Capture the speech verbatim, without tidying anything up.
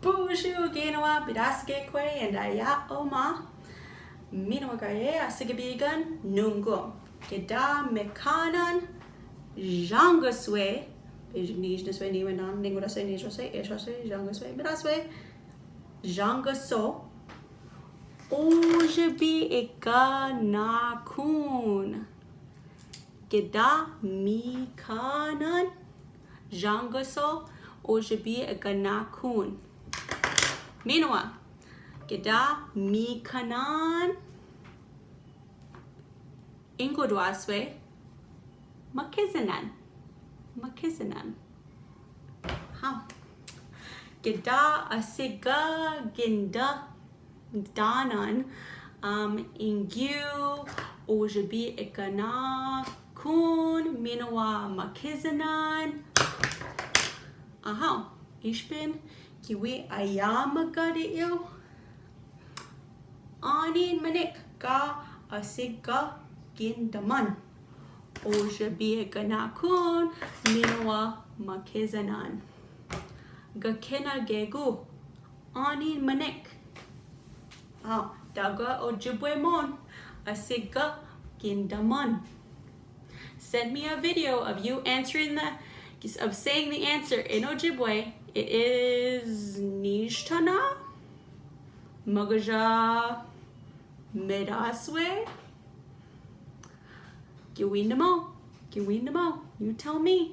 Bonjour, ginawa, bidasige kwe, and aya oma. Minou wa kaye, asige bigan, nunggo. Keda mekanan, zangoswe, bejnisneswe, niwenan, ningodaswe, nijoswe, ejoswe, zangoswe, bidaswe, zangoso, ojebi eganakon. Keda mekanan, zangoso, ojebi eganakon. Minou wa, keda mekanan, ingodaswe, makezanan, makezanan. Ha. Keda asiga ginda danan, um, ingiu, ojebi eganakon, minou wa makezanan. Aha, ishpin, kiwi aya magadi eyo. Anin manik ga asiga gindaman. Ojebi eganakon, minou wa makezanan. Ga kena gegu. Anin manik. Ah, daga Ojibwe mon, asiga gindaman. Send me a video of you answering the, of saying the answer in Ojibwe. It is nijtana, magaja, medaswe. Kiwindamo, kiwindamo. You tell me.